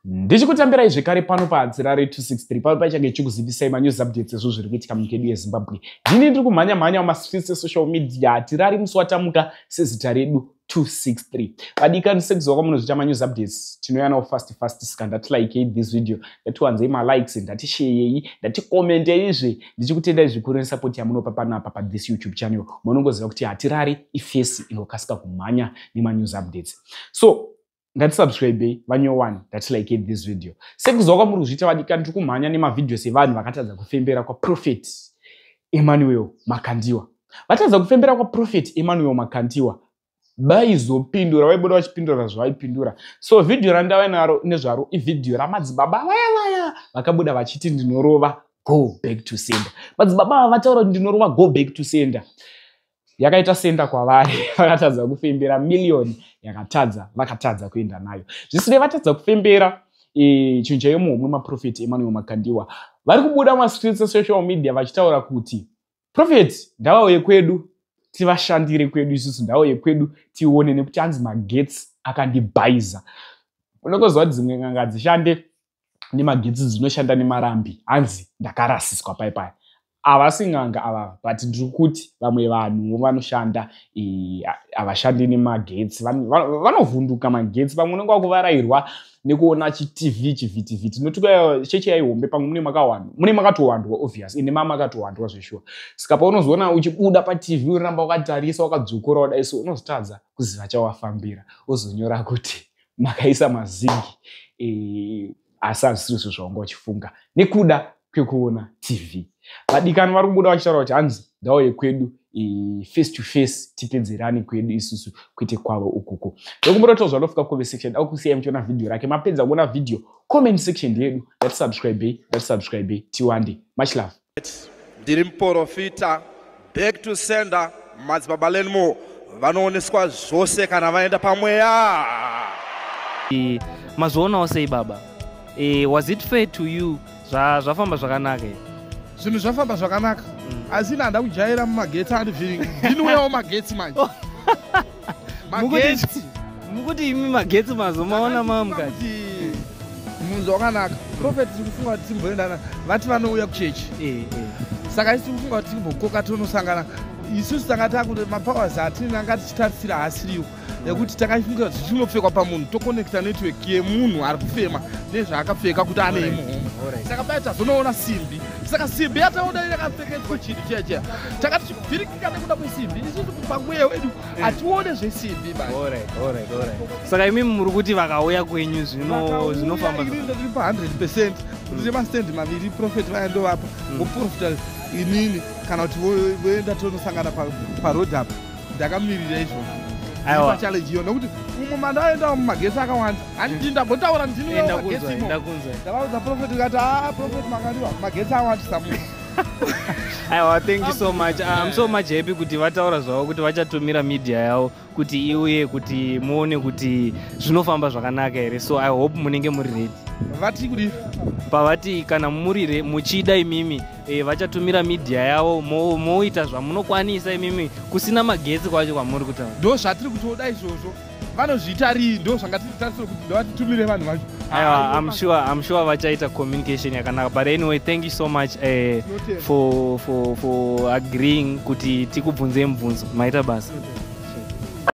Ndichikutambirai zvekare pano paHatirare 263, pano pachange ichikuzivisai manews updates ezvo zviri kuitika munyika yedu yeZimbabwe. Ndini ndiri kumhanya mhanya mumastreets esocial media. Hatirari musi watamuka sezita redu 263. Vadikani, sekuziva kwamunozviita, manews updates tinouya nawo fast fast. Saka ndatilikei this video, ndatiwanzei malikes, ndatisharei, ndatikomenteizve. Ndichikutendai zvikuru nesupport yamunopa panapa pathis YouTube channel. Munongoziva kuti Hatirari ifesi inokasika kumhanya nemanews updates, so ngatisubscribei vanyowani, ngatilikei this video. Sekuziva kwamuri kuzviita, vadikani, tiri kumhanya nemavideos evanhu vakatadza kufembera kwaProphet Emmanuel Makandiwa. Vatadza kufembera kwaProphet Emmanuel Makandiwa, vaizopindura, vaibuda vachipindura zvavaipindura. So vhidhiyo randava naro nezvaro ivhidhiyo ramadzibaba vaya vaya vakabuda vachiti, "Ndinorova go back to sender." Madzibaba ava vataura kuti, "Ndinorova go back to sender." Yakaita senda kwavari, vakatadza kufembera. Miliyoni yakatadza, vakatadza kuenda nayo. Zvisinei, vatadza kufembera chinhu chaiyo muhomwe maProphet Emmanuel Makandiwa, vari kubuda mastreets esocial media vachitaura kuti prophet ndavauye kwedu, tivashandire kwedu isusu, ndauye kwedu tione, nekuti anzi magetsi akandibhaiza. Unongoziva kuti dzimwe n'anga dzishande nemagetsi, dzinoshanda nemarambi. Hanzi ndakarasiswa pai pai. Havasi n'anga ava, but ndiri kuti vamwe vanhu vanoshanda havashandi nemagetsi, vanovhunduka magetsi. Pamwe unenge wakuvarayirwa nekuona chiTV, chivhitivhiti. Notuka chechi yaihombe, pamwe mune makawanda, mune makatowandwa, obvious, ine mamakatowandwa zveshuwa. Saka paunozoona uchibuda paTV, unoramba wakatarisa, wakadzokora wadai, so unozotadza kuziva chawafambira, wozonyora kuti makaisa mazingi asi hazvisiri zvawanga uchifunga nekuda kwekuona TV. Vadikani, vari kubuda vachitaura kuti hanzi ndauye kwedu face to face, tipedzerane kwedu isusu, kwete kwavo ukoko. Ndokumbototaura zvanofika comment section au kusiyai muchiona vhidhiyo rake. Mapedza kuona vhidhiyo, comment section yedu, ngatisubscribei, ngatisubscribei, tiwande. Much love. Ndiri muprofita back to sender. Madzibaba Lenmo vanooneswa zvose kana vaenda pamweya. Mazvionawo sei, baba? Was it fair to you? Zvafamba zvakanaka here? Zvinhu zvafamba zvakanaka, asi ina handa kujaira mumagetsi, andivhiringi. Ndinouyawo magetsi manje, magetsi. Mukuti imi magetsi mazomaona mamukati? Kuti munhu wakanaka, prophet, tiri kufunga kuti timboendana. Vati vanouya kuchechi, saka isi tiri kufunga kuti timbokoka tonosangana isusu. Tanga takuti mapowers atina anga tichitarisira haasiriwo, nekuti takafunga kuti zvinopfekwa pamunhu, tokonekta network yemunhu ari kufema nezvaakapfeka kuti anei muhomwe. Saka bai tazonoona simbi, saka simbi yataona yakapfekedzwa chinhu chiya chiya, takati chivhirikika nekuda kwesimbi. Isusu pamweya wedu hatione zvesimbi bai. Alright. Saka imi muri kuti vakauya kwenyu zvinofamba? Inini ndiri pa100%. Ndine mastendi maviri, prophet vaya ndovapa voprofita inini, kana kuti voenda tonosangana paroad apa. Ndakamirira izvozvo. Aiwa. Challenge iyo, nekuti umwe mandaendawo mumagetsi akawanda, handii ndambotaura ndini. Ndakunzwa. Magetsi imo. Ndakunzwa. Ndavaudza prophet kati, "A, prophet Makandiwa, magetsi awandisa munhu." Aiwa, thank you so much. I'm so much happy kuti vataura zvavo kuti vachatumira media yavo kuti iuye kuti muone kuti zvinofamba zvakanaka here. So I hope munenge muri ready. Vati kudii? Pavati kana muri muchida imimi, vachatumira media yavo, moita zvamunokwanisa imimi kusina magetsi kwacho kwamuri kutaura. Ndo zvatiri kutoda izvozvo. Vanozviita rii? Ndo zvanga tiri kuti ndovatitumire vanhu vacho. Aiwa, I'm sure vachaita communication yakanaka. But anyway, thank you so much Tinotenda. for agreeing kuti tikubvunze mubvunzo. Maita basa. Tinotenda.